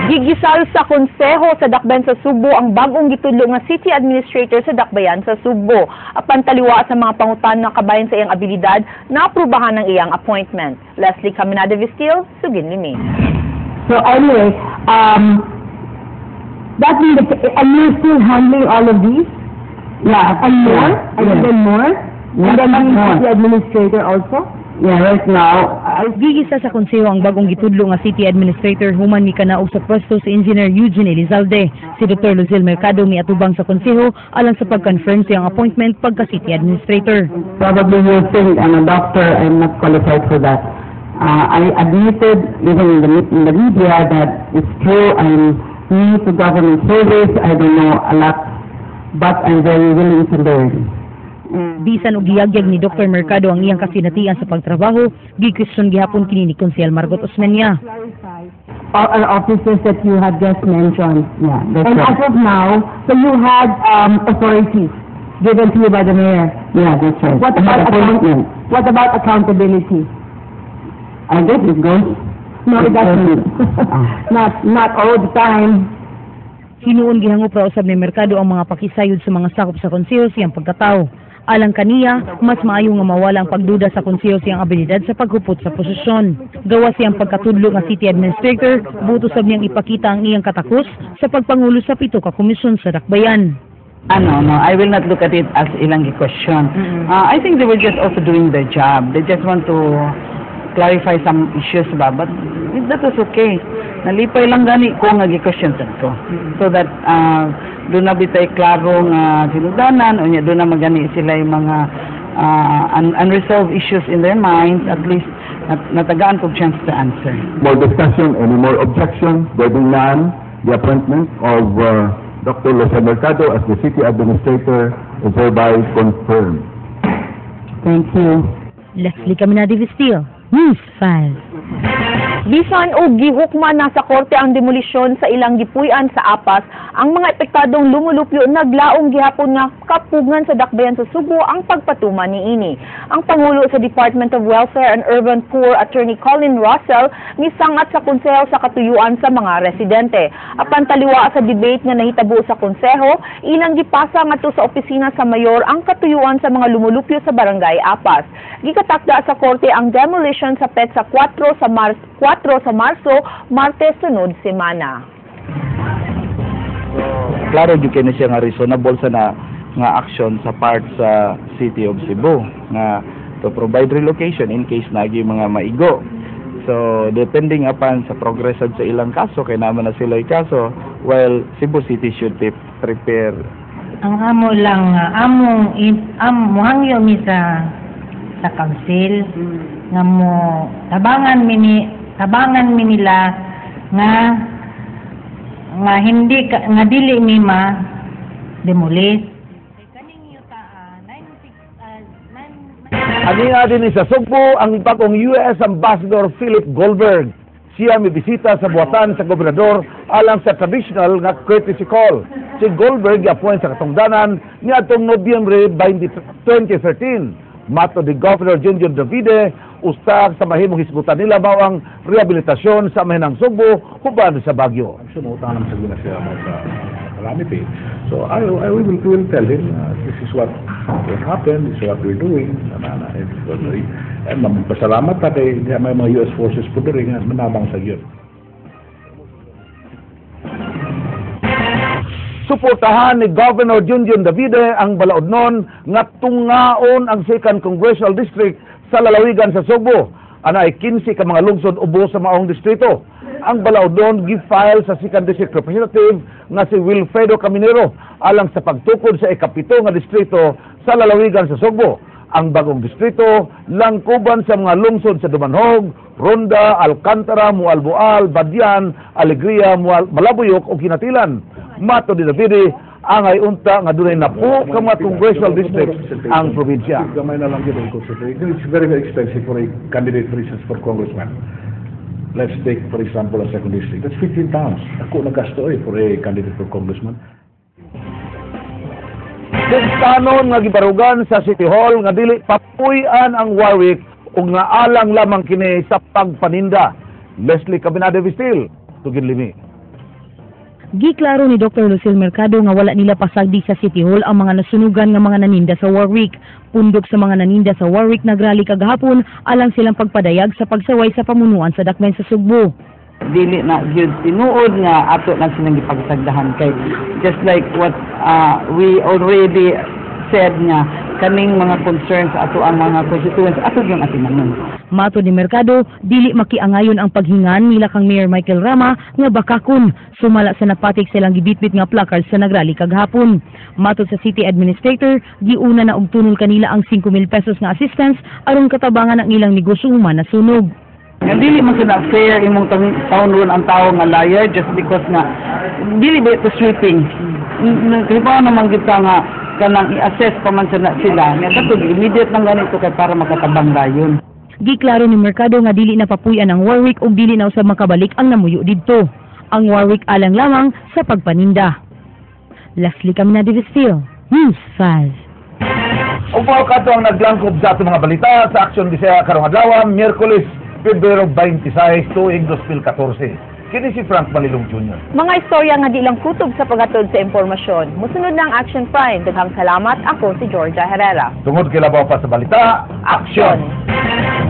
Gigisal sa konseho sa Dakbayan sa Sugbo ang bagong gitudlo nga city administrator sa Dakbayan sa Sugbo. Apan taliwa sa mga pangutana kabahin sa iyang abilidad, naaprubahan ang iyang appointment. Leslie Caminada Vistil, Sugin Limi. So anyway, that means that, and you're still handling all of these? Yeah. And more? And even more? Yeah, And then much being more. City administrator also? Yeah, right now, I Gigisa sa konseho ang bagong gitudlo nga city administrator human mikanaog sa pwesto si Engineer Eugene Elizalde. Si Dr. Luzil Mercado miatubang sa konseho alang sa pag-confirm sa iyang appointment pagka city administrator. Probably you think I'm a doctor, I'm not qualified for that. I admitted, even in the media, that it's true, I'm new to government service, I don't know a lot, but I'm very willing to learn. Bisan og giyagyag ni Dr. Mercado ang iyang kasinatian sa pagtrabaho, gi-question gihapon kini ni Konsehal Margot Osmeña. All our offices that you have just mentioned. Yeah, that's And right. as of now, so you had authorities given to you by the mayor. Yeah, that's right. What I had about appointment. What about accountability? I guess it goes. No, it doesn't. Ah. Not all the time. Hinuon gihangop ra usab ni Mercado ang mga pakisayod sa mga sakop sa konseho sa iyang pagkatao. Alang kaniya, mas maayo nga mawala ang pagduda sa konseho sa iyang abilidad sa paghupot sa posisyon. Gawas sa iyang pagkatudlo nga city administrator, buot usab niyang ipakita ang iyang katakos sa pagpangulo sa 7 ka komisyon sa Dakbayan. Ano, no, I will not look at it as ilang question. I think they were just also doing their job. They just want to clarify some issues ba, but that was okay. Nalipay lang gani ko nga gi-question sad ko. So that duna bitay klaro nga sinugdanan, unya duna magani sila yung mga unresolved issues in their minds, at least natagaan kog chance to answer. More discussion, any more objection? There being none, the appointment of Dr. Luzelle Mercado as the city administrator is hereby confirmed. Thank you. Leslie Caminada Vistil, News 5. Bisan og gihukman na sa korte ang demolisyon sa ilang gipuy-an sa Apas, ang mga epektadong lumulupyo naglaom gihapon nga kapugngan sa Dakbayan sa Sugbo ang pagpatuman niini. Ang Pangulo sa Department of Welfare and Urban Poor, Attorney Colin Russell, misangat sa konseho sa katuyuan sa mga residente. Apan taliwa sa debate nga nahitabo sa konseho, ilang gipasa ngadto sa opisina sa mayor ang katuyuan sa mga lumulupyo sa barangay Apas. Gikatakda sa korte ang demolition sa petsa 4 sa Marso, 4 sa Marso, Martes sunod semana. Klaro jud kay na siya nga reasonable sa na nga action sa part sa City of Cebu nga to provide relocation in case nagi mga maigo. So depending upon sa progress sa ilang kaso, kay naman na sila kaso, well, Cebu City should be prepare. Ang amo lang among am mohangyo mi sa council nga mo tabangan mi nila nga nga hindi ka, nga dili mi ma demolish. Ani din sa Sugbo ang bagong US Ambassador Philip Goldberg. Siya mibisita sa buhatan sa gobernador alang sa traditional nga courtesy call. Si Goldberg gi-appoint sa katungdanan niadtong Nobyembre 20, 2013. Matod ni Governor Junjun Davide, usa sa mahimong hisgutan nila mao ang rehabilitasyon sa Amihanang Sugbo huban sa bagyo. So, mangutana man sa siya about sa calamity. So, I will tell him, this is what happened, this is what we're doing. And pasalamat ta kay may mga US forces po diri nga manabang sa yun. Suportahan ni Governor Junjun Davide ang balaodnon nga tungaon ang 2nd Congressional District sa lalawigan sa Sugbo. Anaay 15 ka mga lungsod ubos sa maong distrito. Ang balaodnon gi-file sa 2nd District Representative nga si Wilfredo Caminero alang sa pagtukod sa 7 nga distrito sa lalawigan sa Sugbo. Ang bagong distrito langkuban sa mga lungsod sa Dumanhog, Ronda, Alcantara, Moalboal, Badian, Alegria, Malabuyok ug Ginatilan. Matod ni Davide, angay unta nga dunay napo ka mga congressional districts ang probinsya. Gamay na lang yun ang consider. It's very, very expensive for a candidate, for instance, for congressman. Let's take, for example, a second district. That's 15 towns. Ako nagasto eh for a candidate for congressman. Bugtanon nga gibarugan sa City Hall nga dili papuy-an ang Warwick ug nga alang lamang kini sa pagpaninda. Leslie Caminada Vistil, Tugin Limi. Giklaro ni Dr. Lucille Mercado nga wala nila pasagdi sa City Hall ang mga nasunugan nga mga naninda sa Warwick. Pundok sa mga naninda sa Warwick nagrally kagahapon alang silang pagpadayag sa pagsaway sa pamunuan sa dakbayan sa Sugbo. Dili na gyud tinuod nga ato lang silang gipagsagdahan kay just like what we already said nga kaning mga concerns ato ang mga constituents ato gyud atimanon. Matod ni Mercado, dili makiangayon ang paghingan nila kang Mayor Michael Rama nga bakakon sumala sa napatik silang gibitbit nga placard sa nagrally kagahapon. Matod sa City Administrator, giuna na og tunol kanila ang 5,000 pesos nga assistance aron katabangan ang ilang negosyo human nasunog. Nga dili man sila fair imong taon ang tao nga liar just because nga dili ba ito sweeping. Kaya pa naman gyud ka nga kanang i-assess pa man sila sila nga kato immediate lang ganito kay para makatabang dayon. Giklaro ni Mercado nga dili na papuy-an ang Warwick ug dili na usab makabalik ang namuyo didto. Ang Warwick alang lamang sa pagpaninda. Leslie Caminade Vestil, News 5. Ug mao kato ang naglangkob sa atong mga balita sa Aksyon Bisaya karong adlaw, Miyerkules, Pebrero 26, tuig 2014. Kini si Frank Malilong Jr. Mga istorya nga di lang kutob sa paghatod sa impormasyon. Musunod na ang Action Prime. Daghang salamat. Ako si Georgia Herrera. Tungod kay labaw pa sa balita, Aksyon! Aksyon!